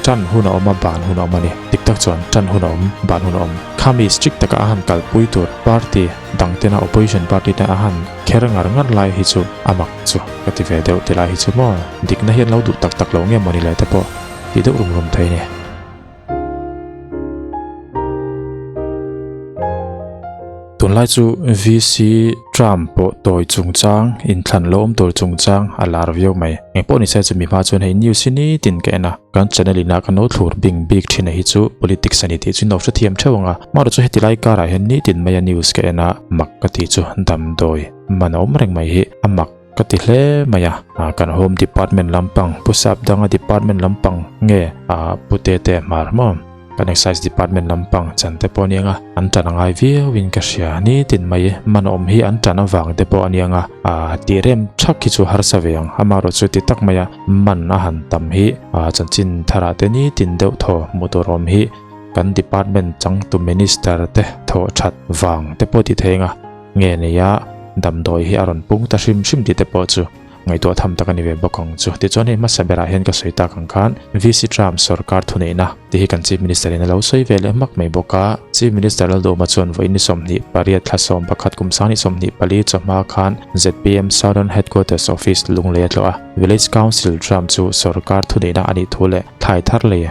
Ṭan hun a awm a, ban hun a awm a ni. Dik tak chuan ṭan hun a awm, ban hun a awm. Khami strict taka a han kalpui tur party dang tena opposition party te a han kher ngar ngar lai hi chu a mak chu ka ti ve deuh ti lai hi chu maw dikna hi an lo duh tak tak lo nge mawni le te pawh ti deuh rum rum thei a ni. Tunlai chu VC Trump pawh tawi chungchang inthlan lo awm tur chungchang a lar viau mai. Engpawh ni se chumi hma chuan hei news hi nitin ka en a, kan channel ina ka no thlur bing bik thin a hi chu politics a ni tih chu in lo hrethiam theuh ang a. Mahrawh chu heti lai karah hian nitin maia news ka en a, mak ka tih chu damdawi man a awm reng mai hi a mak ka ti hle mai a. Kan home department lampang Pu Sapdanga department lampang nge Pu Tete Hmar maw? Kan Excise Department lampang chan te pawh a niang a, an tan a ngai viau in ka hria. Nitin mai man awm hi an tan avang te pawh a niang a, aa tih rem thak hi chu harsa ve ang. Amaherawh chu ti tak mai a, man a han tam hi aa chanchin tharah te nitin deuh thaw hmuh tur awm hi kan department changtu minister te thawh that vang te pawh ti thei ang a, nge nei a damdawi hi a rawn pung ta hrim hrim tih te pawh chu Ngaihtuah tham tak a ni ve bawk ang chu. Tichuan hei hmasa berah hian ka sawi tak ang khan VC Trump sorkar thuneihna tih hi kan Chief Minister in a lo sawi ve leh hmak mai bawk a. Chief Minister Lalduhma chuan vawiin ni 28 thla 11 kum 2024 chawhma khan zpm Southern Headquarters Office Lunglei a tlawh a. Village Council Trump chu sorkar thuneihna a nih thu leh thlai thar lei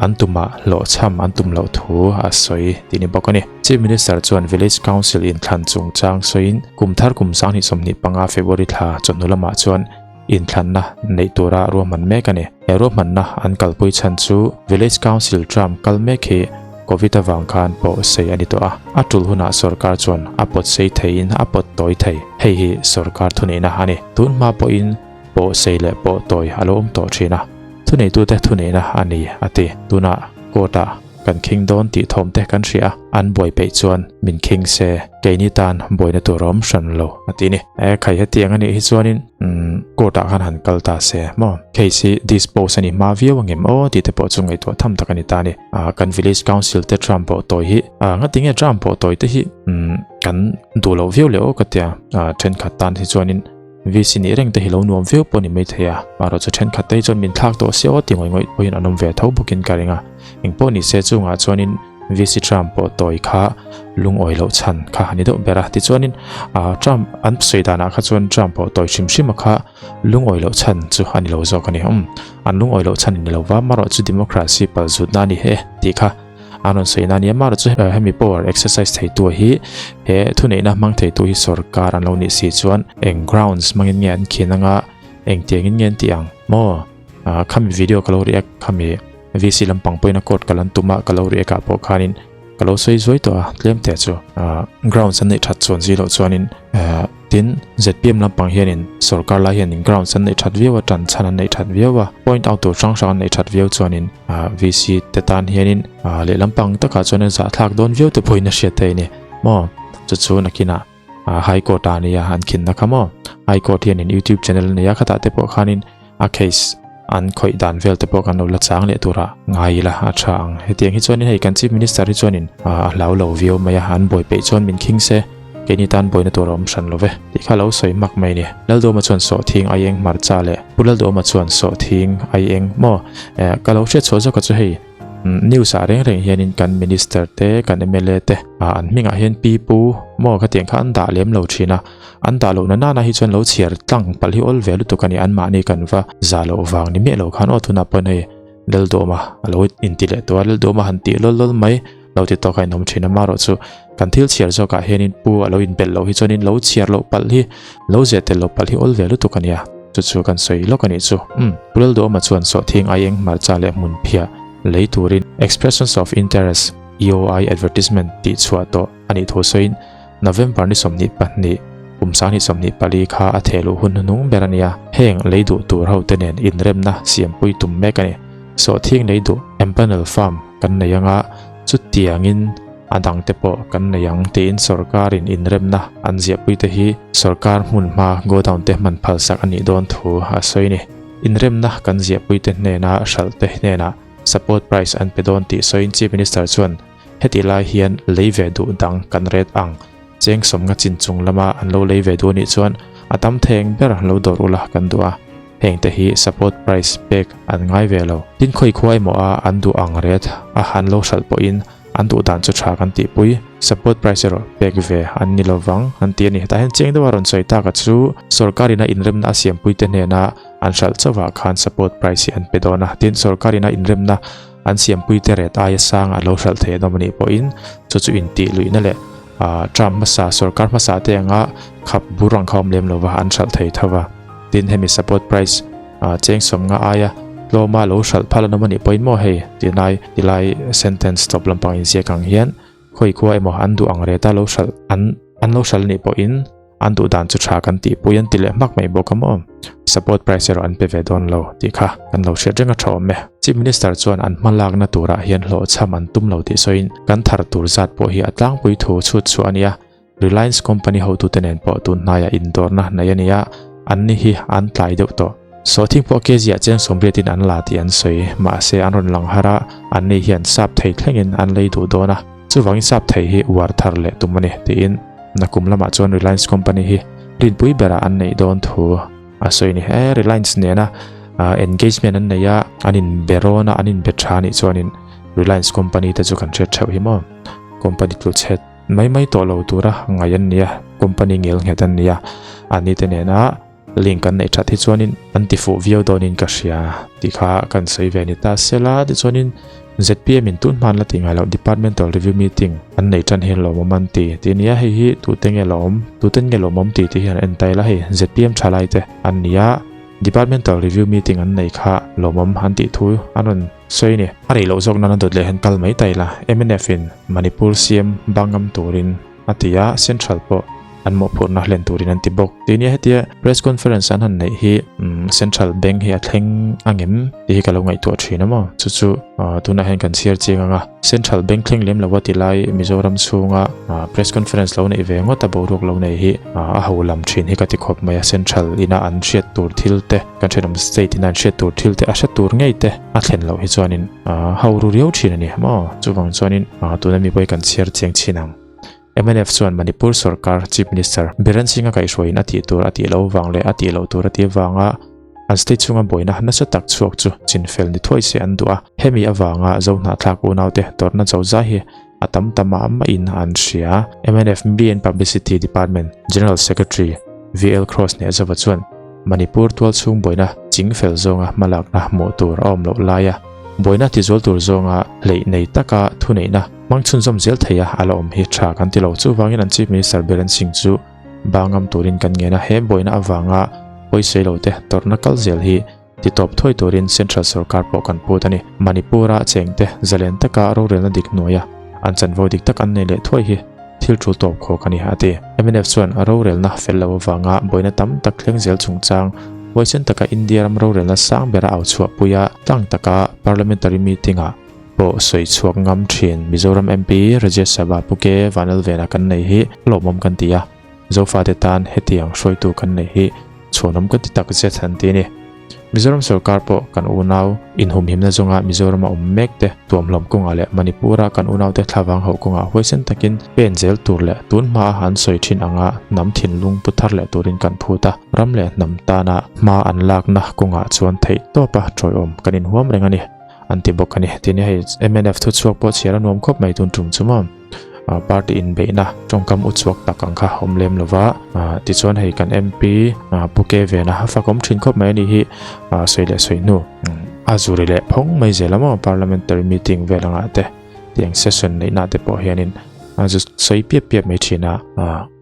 an tumah hlawhchham an tum loh thu a sawi tih ni bawk a ni. Chief Minister chuan Village Council inthlan chungchang sawiin kum thar kum 2025 February thla chawhnu lamah chuan inthlanna neih tura ruahman mek a ni. He ruahmanna an kalpui chhan chu Village Council term kal mek hi Covid avang khan pawh sei a ni tawh a, a tul hunah sorkar chuan a pawt sei theiin a pawt tawi thei. Hei hi sorkar thuneihna a ni. Tun hma pawhin pawh sei leh pawh tawi a lo awm tawh thin a, thuneitute thuneihna a ni a ti. Tunah court-ah kan khing dawn tih thawm te kan hria a, an buai peih chuan min khing se, keini tan buaina tur a awm hran lo a ti ni. E khai hetiang a nih hi chuanin umm court-ah khan han kal ta se maw? Case hi dispose a ni hma viau angem aw tih te pawh chu ngaihtuah tham tak a ni ta a ni. Ah kan village council te Trump pawh tawi hi ah ngatinge Trump pawh tawi te hi umm kan duh loh viau leh aw ka tia ah thenkhat tan hi chuanin VC nih reng te hi lo nuam viau pawh ni mai thei a, mahrawh chu thenkhat te hi chuan min thlak tawh sia aw ti ngawih ngawih pawhin an awm ve tho bawkin ka ring a. Engpawh ni se chungah chuanin VC Trump pawh tawi kha lungawi loh chhan kha a ni deuh ber a. Tichuanin ah Trump an sawi danah kha chuan Trump pawh tawi hrim hrim a kha lungawi loh chhan chu a ni lo zawk a ni. Umm an lungawi loh chhan a ni lo va, mahrawh chu democracy palzutna a ni he tih kha An rawn sawi na nia mara chu hemi power exercise thei tu hi he thuneihna hmang thei tu hi sorkar an lo nih si chuan eng grounds hmangin nge an khin anga eng tiangin nge an tih ang maw khami video ka lo react khami VC lampang pawhin a court kal an tum a ka lo react ah pawh khanin ka lo sawi zuai tawh a tlem te chu grounds an neih that chuan zilo chuanin Tin, zpm lampang hianin sorkar lai hianin grounds an neih that viau a, tan chhan an neih that viau a, point out tur hrang hrang an neih that viau chuanin VC te tan hianin lehlam pang takah chuan an zahthlak dawn viau te pawhin a hriat theih a ni maw? Chu chu nakinah High Court ah ania an khinna kha maw? High Court hianin YouTube channel a nei a, khatah te pawh khanin a case an khawih dan vel te pawh kan lo la chang leh turah ngai ila a tha ang. Hetiang hi chuanin hei kan Chief Minister hi chuanin a hlau lo viau mai a, an buai peih chuan min khing se, keini tan buaina tur a awm hran lo ve tih kha lo sawi hmak mai a ni. Lalduhawma chuan sawhthing ai eng hmarcha leh Pu Lalduhawma chuan sawhthing ai eng maw? Ka lo hriat chhuah zawk a chu hei. News ah reng reng hianin kan minister te kan mla te an hmingah hian pi pu maw khatiang kha an dah lem lo thin a, an dah loh na nana hi chuan lo chhiar tlang palh hi awl ve lutuk a ni, anmahni kan va za loh vang ni miah lo khan aw tunah pawhin hei Laldawma a lo inti leh tawh a, Laldawma han tih lawl lawl mai lo ti tawk a inawm thin a, marawh chu kan thil chhiar zawkah hianin pu a lo inbelh loh hi chuanin lo chhiar loh palh hi lo zeh tel loh palh hi awl ve lutuk a nia. Chu chu kan sawi lawk a nih chu. Umm, Pu Lalduhawma chuan sawhthing aieng hmarcha leh hmun phiah lei turin Expressions of Interest, EOI, advertisement tih chhuah tawh a nih thu sawiin November ni 22, kum 2024 kha a theh luh hun hnuhnung ber a ni a. Heng lei duh tur ho te nen inremna siampui tum mek a ni. Sawhthing lei duh empanel farm kan nei anga chutiangin A dangte pawh kan nei ang tiin sorkarin inremna an ziahpuite hi sorkar hmun hma godown te hman phalsak a nih dawn thu a sawi ni. Inremna kan ziahpuite hnena hralhte hnenah support price an pe dawn tih sawiin Chief Minister chuan heti lai hian lei ve duh dang kan ret ang cheng sawmnga chin chung lama an lo lei ve duh anih chuan a tam theng ber lo dawr ula kan duh a. Hengte hi support price pek an ngai ve lo. Tin khawi khua emaw a an duh ang ret a han lo hralh pawhin an duh dan chu tha kan tihpui. Support price erawh pek ve an ni lovang an ti a ni. Hetah hian chiang deuha rawn sawi tak a chu sorkarin a inremna a siampuite hnena an hralh chauhah khan support price hi an pe dawn a. Tin sorkarin a inremna an siampuite ret aia sang a lo hralh thei an awm a nih pawhin chu chu intih luihna leh term hmasa sorkar hmasa te anga khap bur ang kha awm lem lova an hralh thei tho va. Tin hemi support price cheng sawmnga aia tlawma lo hralh phal an awm a nih pawhin maw hei tilai tilai sentence tawp lampang inziak ang hian khawi khua emaw an duh ang reta lo hralh an an lo hralh a nih pawhin An duh dan chu tha kan tih pui an ti leh hmak mai bawk a maw? Support price erawh an pe ve dawn lo tih kha kan lo hriat reng a tha awm e. Chief Minister chuan an hma lakna turah hian hlawhchham an tum lo tih sawiin kan thar tur zat pawh hi a tlangpui thu chhut chhuah a nia. Reliance company hotute nen pawh tun hnaiah indawrna nei a nia, an ni hi an tlai deuh tawh. Sawhthing pawh kg ah cheng sawmriatin an la tih an sawi, mahse an rawn lang har a, an ni hian sap thei thlengin an lei duh dawn a. Chuvangin sap thei hi uar thar leh tum a ni tiin nakum lamah chuan Reliance company hi rinpui berah an neih dawn thu a sawi a ni. He Reliance nena engagement an nei a, an inbe rawn a, an inbe tha anih chuanin Reliance company te chu kan hriat theuh hi maw? Company tlu chhet mai mai tawh lo tura ngaih an ni a, company ngel nghet an ni a, anni te nena link an neih that hi chuanin an ti fuh viau dawnin ka hria tih kha kan sawi ve a ni ta sela tichuanin zpm in tun hman la tih ngai loh departmental review meeting an nei tan hian lawmawm an ti tih a ni a hei hi tute nge lawm tuten nge lawmawm tih te hian en ta ila hei zpm thalai te an ni a departmental review meeting an nei kha lawmawm an tih thu an rawn sawi a ni. A rei loh zawk nan a dawt leh hian kal mai ta ila mnf in Manipur CM bangam turin a ti a, Central pawh an mawhphurhna hlen turin an ti bawk. Tih nia hetia press conference an han neih hi Central Bank hi a thleng angem tih hi ka lo ngaihtuah thin a maw? Chu chu tunah hian kan chhiar chiang ang a, Central Bank thleng lem lo a ti lai Mizoram chhunga press conference lo neih ve ngawt a boruak lo nei hi a ho lam thin hi ka ti khawp mai a, Central ina an hriat tur thil te kan thenawm state ina an hriat tur thil te a hre tur ngei te a thlen loh hi chuanin ho ru riau thin a ni maw? Chuvang chuanin tuna mi pawh hi kan chhiar chiang chin ang. Mnf chuan Manipur sorkar Chief Minister Biren Singh-a kaihhruaiin a tih tur a tih loh vang leh a tih loh tur a tih avanga an state chhunga buaina nasa tak chhuak chu chinfel ni thuai se an duh a. Hemi avanga Zohnahthlak unaute tawrhna zozai hi a tam ta mah mahin an hria. Mnf BN Publicity Department General Secretary VL Cross Nehzova chuan Manipur tualchhung buaina chingfel zawnga hmalakna hmuh tur a awm loh laia buaina tizual tur zawnga hleih nei taka thuneihna Hmang chhunzawm zel thei a, a la awm hi tha kan ti lo. Chuvangin an Chief Minister Biren Singh chu ba ngam turin kan ngen a, he buaina avanga pawisawi lo te tawrhna kal zel hi ti tawp thuai turin Central sorkar pawh kan put a ni. Manipur-a chengte zalen taka rorelna dik hnuaia an chanvo dik tak an nei leh thuai hi thil tul tawp khawk a ni, a ti. Mnf chuan rorelna fel lo avanga buaina tam tak thleng zel chungchang huaisen taka India ram rorelna sang bera au chhuahpui a, tlang taka Parliamentary meeting-ah pawh sawi chhuak ngam thin. Mizoram MP Rajya Sabha Pu K Vanlalvena kan nei hi lawmawm kan ti a, Zofate tan hetiang hruaitu kan nei hi chhuanawm kan ti tak zet an ti a ni. Mizoram sorkar pawh kan unau inhumhimna zawnga Mizorama awm mek te tuamhlawm kawngah leh Manipura kan unaute thlavang hauh kawngah huaisen takin pen zel tur leh tun hmaa an sawi thin anga hnam thinlung pu thar leh turin kan phut a, ram leh hnam tana hma an lakna kawngah chuan theihtawpa tawiawm kan inhuam reng a ni. An ti bawk a ni. Tin hei mnf thu chhuak pawh chhiar a nuam khawp mai tun tum chu maw. Party inbeihna tawngkam u chhuak tak ang kha awm lem lova. Tichuan hei kan MP Pu K Vena a fak awm thin khawp mai a ni hi sawi leh sawi hnu a zuri leh phawng mai zel a maw parliamentary meeting vel angah te tiang session neihna te pawh hianin a zu sawi piap piap mai thin a.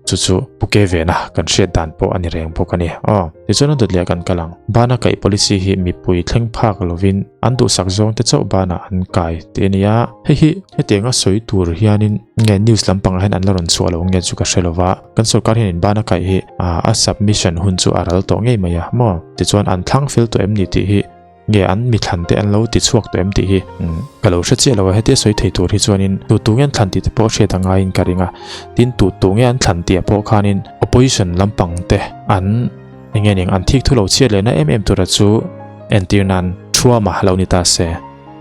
Chu chu Pu K Vena kan hriat dan pawh a ni reng bawk a ni. Aw, tichuan a dawt leh kan kal ang. Bana kaih policy hi mipui thleng phak lovin an duhsak zawng te chauh banah an kai tih a ni a. Hei hi hetianga sawi tur hianin nge news lampangah hian an la rawn chhuah lo nge chu ka hre lova. Kan sorkar hianin bana kaih hi a submission hun chu a ral tawh ngei mai a maw? Tichuan an thlang fel tawh em ni tih hi Nge an mi thlan te an lo ti chhuak tawh em tih hi ka lo hre chiah lo a, hetia sawi thei tur hi chuanin tu tu nge an thlan tih te pawh hriat a ngaiin ka ring a, tin tu tu nge an thlan tih ah pawh khanin opposition lampang te an eng nge ning an thik thu lo chhiat lehna em em tura chu entir nan Thuama lo ni ta se,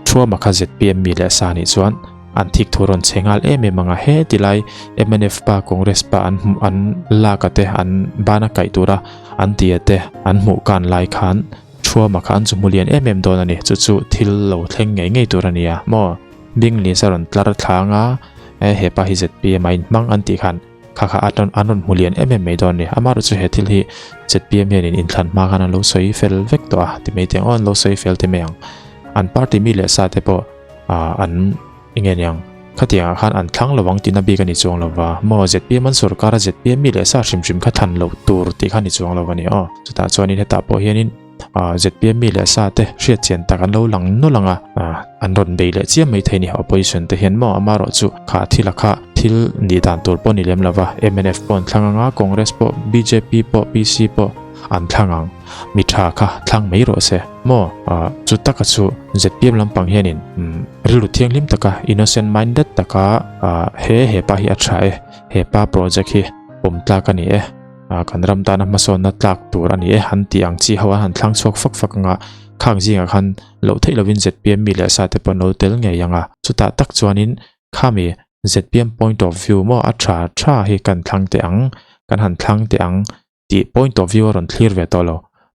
Thuama kha zpm mi leh sa nih chuan an thik thu rawn chhe nghal em em ang a, he ti lai mnf pa Congress pa an hmuh an lak a te an bana kaih tura an ti a te an hmuh kan lai khan. Thuama kha an chu hmu lian em em dawn a ni. Chu chu thil lo thleng ngei ngei tur a nia maw? Bing lisa rawn tlar thlang a, e hepa hi zpm a inhmang an tih khan kha kha an rawn an rawn hmu lian em em mai dawn a ni. Amaherawhchu he thil hi zpm hianin inthlan hma khan an lo sawi fel vek tawh a ti mai teh ang aw an lo sawi fel ti mai ang. An party mi leh sa te pawh ah an Enge niang? Khatiangah khan an thlang lo ang tihna bik a ni chuang lo va, maw zpm an sorkar a zpm mi leh sa hrim hrim kha thlan loh tur tih kha ni chuang lo a ni aw. Chutah chuanin hetah pawh hianin zpm mi leh sa te hriat chian tak an lo lang nawlh ang a, an rawn bei leh chiam mai thei ni opposition te hian maw amaherawh chu kha thil a kha thil nih dan tur pawh ni lem lo va, mnf pawh an thlang ang a, Congress pawh, bjp pawh, PC pawh an thlang ang. Mi tha kha thlang mai rawh se maw? Chu taka chu zpm lampang hianin rilru thianghlim taka innocent minded taka he hepa hi a tha e, hepa project hi pawm tlak a ni e, kan ram tana hmasawnna tlak tur a ni e han tih ang chi ho an han thlang chhuak fak fak anga khang zingah khan loh theih lovin zpm mi leh sa te pawh an lo tel ngei ang a, chutah tak chuanin khami zpm point of view maw a tha tha hi kan thlang teh ang, kan han thlang teh ang tih point of view a rawn thlir ve tawh lo.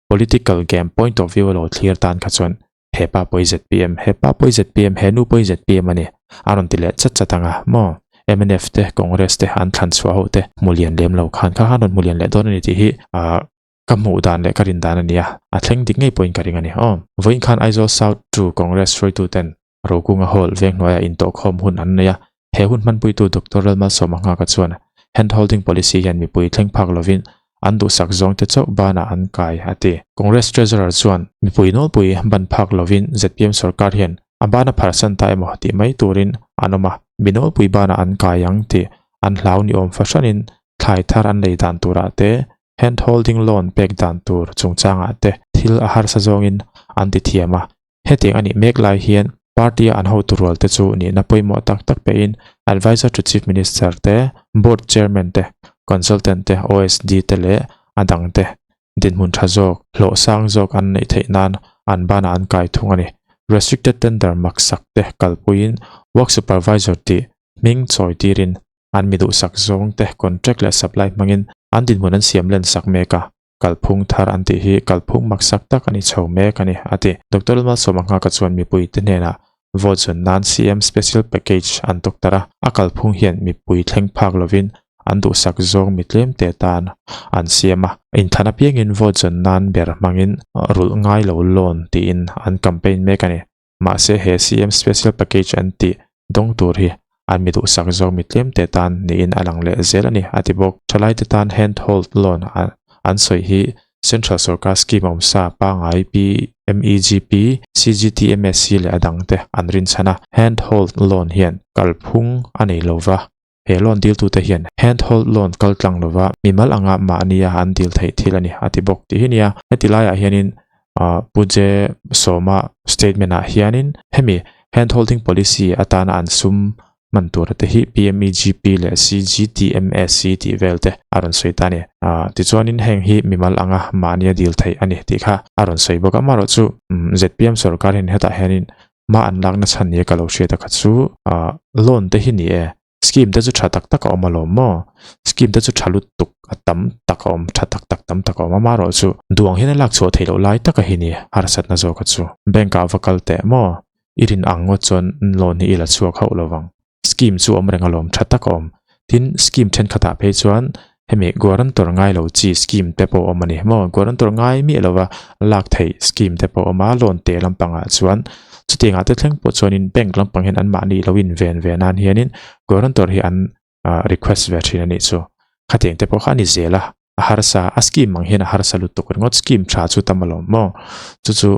Political game point of view a lo thlir tan kha chuan hepa pawh hi zpm, hepa pawh hi zpm, he nu pawh hi zpm a ni a rawn ti leh chat chat ang a maw? Mnf te, Congress te an thlan chhuah ho te hmu lian lem lo khan kha khan rawn hmu lian leh dawn a ni tih hi ah ka hmuh dan leh ka rin dan a ni a, a thleng dik ngei pawhin ka ring a ni aw. Vawiin khan Aizawl South to Congress hruaitu ten Rokunga Hall veng hnuaiah intawhkhawm hun an nei a, he hun hmanpuitu Doctor Lalmalsawma Nghaka chuan hand holding policy hian mipui thleng phak lovin an duhsak zawngte chauh banah an kai a ti. Congress Treasurer chuan mipui nawlpui ban phak lovin zpm sorkar hian a bana pharsan ta emaw tih mai turin an awm a, mi nawlpui banah an kai ang tih an hlau ni awm fahranin thlai thar an lei dan turah te hand holding loan pek dan tur chungchangah te thil a harsa zawngin an ti thiam a, Hetiang a nih mek lai hian party-a an hotu rual te chu nihna pawimawh tak tak pehin Advisor to Chief Minister te, Board Chairman te, Consultant te, OSD te leh a dang te dinhmun tha zawk, hlawh sang zawk an neih theih nan an banah an kai thung a ni. Restricted tender maksak te kalpuiin Work Supervisor tih hming chawi tirin an mi duhsak zawng te contract leh supply hmangin an dinhmun an siam len sak mek a. Kalphung thar an tih hi kalphung maksak tak a ni chho mek a ni, a ti. Doctor Malsawma Nghaka chuan mipuite hnenah vote zawn nan CM Special Package an tuk tar a, a kalphung hian mipui thleng phak lovin an duhsak zawng mi tlem te tan an siam a, inthlan apiangin vote zawn nan ber hmangin rulh ngai lo loan tiin an campaign mek a ni. Mahse he CM Special Package an tih dawng tur hi an mi duhsak zawk mi tlem te tan niin a lang leh zel a ni, a ti bawk. Thalaite tan Hand Hold Loan an sawi hi Central Sorkar Scheme awmsa pangngai PMEGP, CGTMSC leh a dangte an rinchhan a. Hand Hold Loan hian kalphung a nei lo va, he loan diltute hian Hand Hold Loan kal tlang lova mimal anga mahnia an dil theih thil a ni, a ti bawk tih hi nia. Heti laiah hianin Pu J Sawma statement ah hianin hemi Hand Holding Policy atana an sum hman tura te hi PMEGP leh CGTMSC tih vel te a rawn sawi ta a ni. Tichuanin heng hi mimal anga mahnia dil theih a ni tih kha a rawn sawi bawk a. Amaherawhchu zpm sorkar hian hetah hianin Hma an lakna chhan nia ka lo hriat a kha chu ah loan te hi ni e scheme te chu tha tak tak a awm alawm maw scheme te chu tha lutuk a tam tak a awm tha tak tak tam tak a awm a amaherawh chu duang hian a lak chhuah theih loh lai tak a hi ni harsatna zawk a chu bank ah va kal teh maw i rin ang ngawt chuan loan hi i la chhuak hauh lovang. Scheme chu awm reng alawm tha tak a awm. Tin, scheme thenkhatah phei chuan hemi guarantor ngai lo chi scheme te pawh a awm a ni maw? Guarantor ngai miah lova lak theih scheme te pawh a awm a, loan teh lampangah chuan chutiangah te thleng pawh chuanin bank lampang hian anmahni lo inven ve nan hianin guarantor hi an request ve thin a nih chu. Khatiang te pawh kha a ni zel a, a harsa, a scheme ang hian a harsa lutuk ringawt scheme tha chu tam alawm maw? Chu chu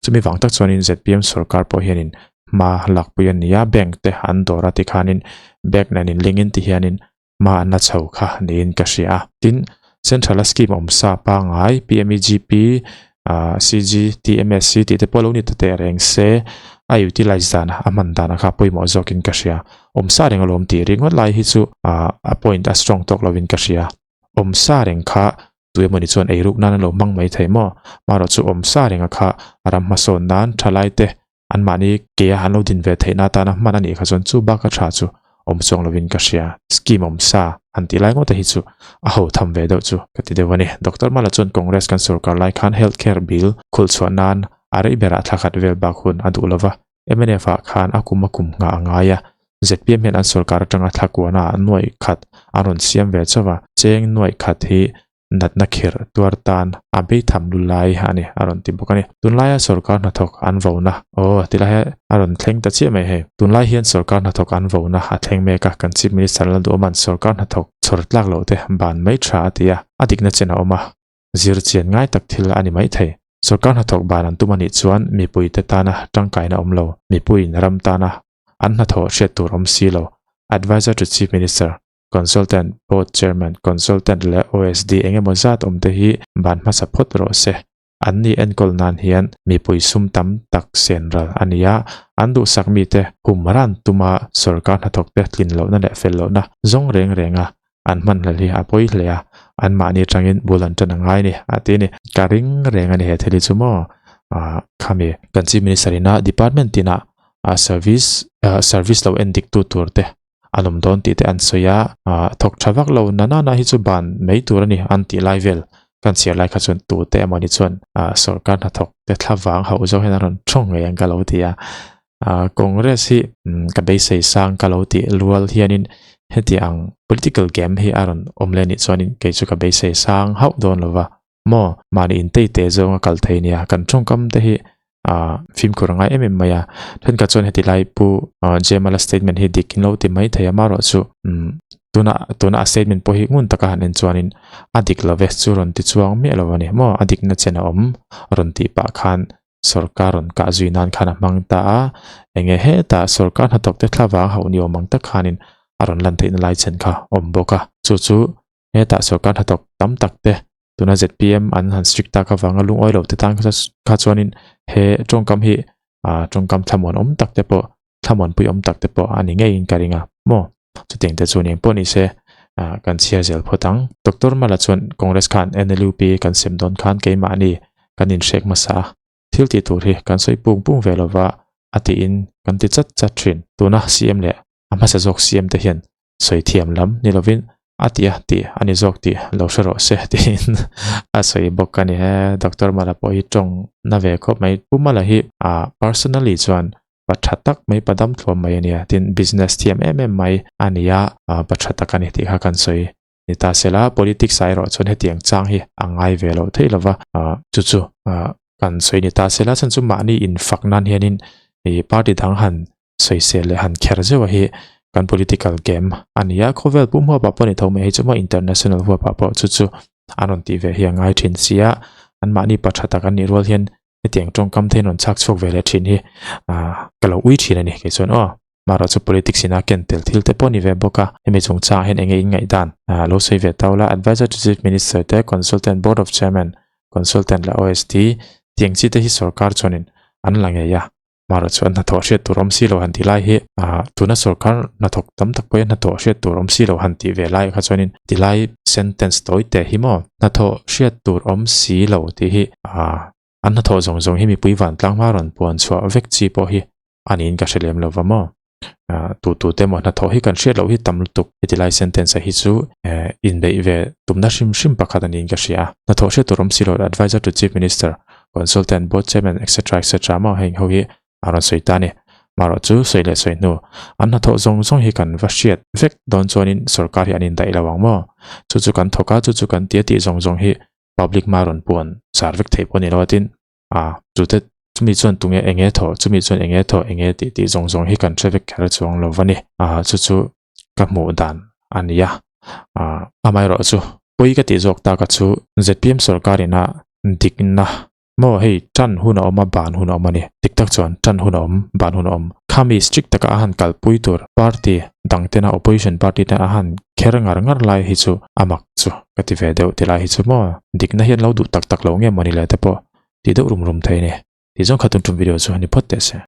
Chumi vang tak chuanin zpm sorkar pawh hianin hma lakpui a ni a, bank te an dawr a tikhanin bank nen inlingin ti hianin hma an la chho kha niin ka hria a. Tin, Central a scheme awm sa pangngai PMEGP, CGTMSC tih te pawh lo ni ta teh reng se, a utilize dan a hman dan a kha pawimawh zawkin ka hria. Awm sa reng alawm tih ringawt lai hi chu a point a strong tawk lovin ka hria. Awm sa reng kha Tu emawni chuan eiruk nan an lo hmang mai thei maw? Marawh chu awm sa renga kha a ram hmasawn nan thalai te anmahni ke a an lo din ve theihna atana hman a nih kha chuan chu bak a tha chu awm chuang lovin ka hria. Scheme awm sa han tih lai ngawt te hi chu a ho tham ve deuh chu ka ti deuh a ni. Doctor Mala chuan Congress kan sorkar lai khan Health Care Bill khulh chhuah nan a rei berah thla khat vel bak hun a duh lova, mnf ah khan a kum a kum nghah a ngai a, zpm hian an sorkar atanga thla kuana ah nuaih khat an rawn siam ve chauh a, cheng nuaih khat hi natna khirh tuar tan a bei tham lu lai a ni a rawn ti bawk a ni. Tunlaia sorkar hnathawk an vona aw tilai hi a rawn thleng ta chiah mai hei. Tunlai hian sorkar hnathawk an vona a thleng mek a, kan Chief Minister Lalduhawma'n sorkar hnathawk chhawr tlak loh te ban mai tha a ti a, a dikna chen a awm a, zir chian ngai tak thil a ni mai thei. Sorkar hnathawk ban an tum a nih chuan mipuite tana tangkaina awm lo, mipuiin ram tana an hnathawh hriat tur awm si lo, Adviser to Chief Minister, Consultant, Board Chairman, Consultant leh OSD eng emaw zat awm te hi ban hmasa phawt rawh se. An ni enkawl nan hian mipui sum tam tak sen ral a ni a, an duhsak mite hum ran tuma sorkar hnathawkte tlin lohna leh fel lohna zawng reng renga an hmanhlel hi a pawi hle a, anmahni atangin bul an tan a ngai a ni a ti a ni. Ka ring reng a ni he thil hi chu maw khami kan Chief Minister ina department tinah service service lo en dik tu tur te an awm dawn tih te an sawi a, thawk tha vak lo na nana hi chu ban mai tur a ni an tih lai vel kan chhiar lai kha chuan tute emaw ni chuan sorkar hnathawk te thlavang hauh zawk hian an rawn thawng ngei ang ka lo ti a. Congress hi ka beisei sang ka lo tih rual hianin heti ang political game hi a rawn awm leh anih chuanin kei chu ka beisei sang hauh dawn lo va maw mahni intei te zawnga kal thei nia kan tawngkam te hi fimkhur a ngai em em mai a thenkhat chuan heti lai pu Jemala statement hi dik in lo ti mai thei a marawh chu tuna tuna a statement pawh hi ngun taka han en chuanin a dik lo ve chu rawn ti chuang miah lo a ni maw a dikna chen a awm rawn tih pah khan Sorkar rawn kah zui nan khan a hmang ta a, enge hetah sorkar hnathawk te thlavang hauh ni awm ang tak khanin a rawn lan theihna lai chen kha awm bawk a. Chu chu hetah sorkar hnathawk tam tak te tuna zpm an han strict tak avanga lungawi lo te tan kha chuanin he tawngkam hi tawngkam thlamuan awm tak te pawh thlamuanpui awm tak te pawh a ni ngeiin ka ring a maw. Chutiang te chu ni engpawh ni se kan chhiar zel phawt ang. Doctor Mala chuan Congress khan NLUP kan sem dawn khan keimahni kan inhrek hmasa a, thil tih tur hi kan sawi pung pung ve lova a tiin kan ti chat chat thin. Tuna CM leh a hmasa zawk CM te hian sawi thiam lam ni lovin a ti a tih a ni zawk tih lo hre rawh se tiin a sawi bawk a ni. He Doctor Mala pawh hi tawng na ve khawp mai. Pu Mala hi personally chuan pa tha tak mai pa dam thluam mai a nia tin business thiam em em mai a ni a pa tha tak a ni tih kha kan sawi ni ta sela politics ah erawh chuan hetiang chang hi a ngai ve loh theih lova chu chu kan sawi ni ta sela chhan chu mahni infak nan hianin ih party dang han sawisel leh han kher zeuh a hi kan political game a ni a khawvel pum huap ah pawh ni tho mai hei chu maw international huap ah pawh chu chu an rawn tih ve hi a ngai thin sia an mahni pa tha tak an nih rual hian hetiang tawngkam te hian rawn chhak chhuak ve leh thin hi ah ka lo ui thin a ni kei chuan aw marawh chu politics in a ken tel thil te pawh a ni ve bawk a hemi chungchangah hian enge in ngaihdan ah lo sawi ve tau la adviser to chief minister te consultant board of chairman consultant leh OSD tiang chi te hi sorkar chuanin an la ngei a marawh chu an hnathawh hriat tur awm si lo han tih lai hi ah tuna sorkar hnathawk tam tak pawhin hnathawh hriat tur awm si lo han tih ve lai kha chuanin tilai sentence tawi teh hi maw hnathawh hriat tur awm si lo tih hi ah an hnathawh zawng zawng hi mipui vantlang hma rawn puan chhuah vek chi pawh hi a niin ka hre lem lo va maw ah tu tu te maw hnathawh hi kan hriat loh hi tam lutuk heti lai sentence ah hi chu eh inbeih ve tumna hrim hrim pakhat a niin ka hria a hnathawh hriat tur awm si lo adviser to chief minister consultant board chairman etc etc maw heng ho hi a rawn sawi ta a ni marawh chu sawi leh sawi hnu an hnathawh zawng zawng hi kan va hriat vek dawn chuanin sorkar hi an indaih lo ang maw chu chu kan thawk a chu chu kan ti a tih zawng zawng hi public hma rawn puan zar vek thei pawh a ni lo a tin a chute chumi chuan tunge eng nge thawh chumi chuan eng nge thawh eng nge tih tih zawng zawng hi kan hre vek kher chuang lo va ni a chu chu ka hmuh dan a ni a a amaherawh chu pawi ka tih zawk tak a chu zpm sorkar ina dikna Maw hei tan hun a awm a ban hun a awm a ni. Dik tak chuan tan hun a awm, ban hun a awm. Khami strict taka a han kalpui tur party dang tena opposition party tena a han kher ngar ngar lai hi chu a mak chu ka ti ve deuh ti lai hi chu maw dikna hian lo duh tak tak lo nge mawni le te pawh ti deuh rum rum thei a ni. Tih zawng kha tun tum video chu a ni phawt teh se.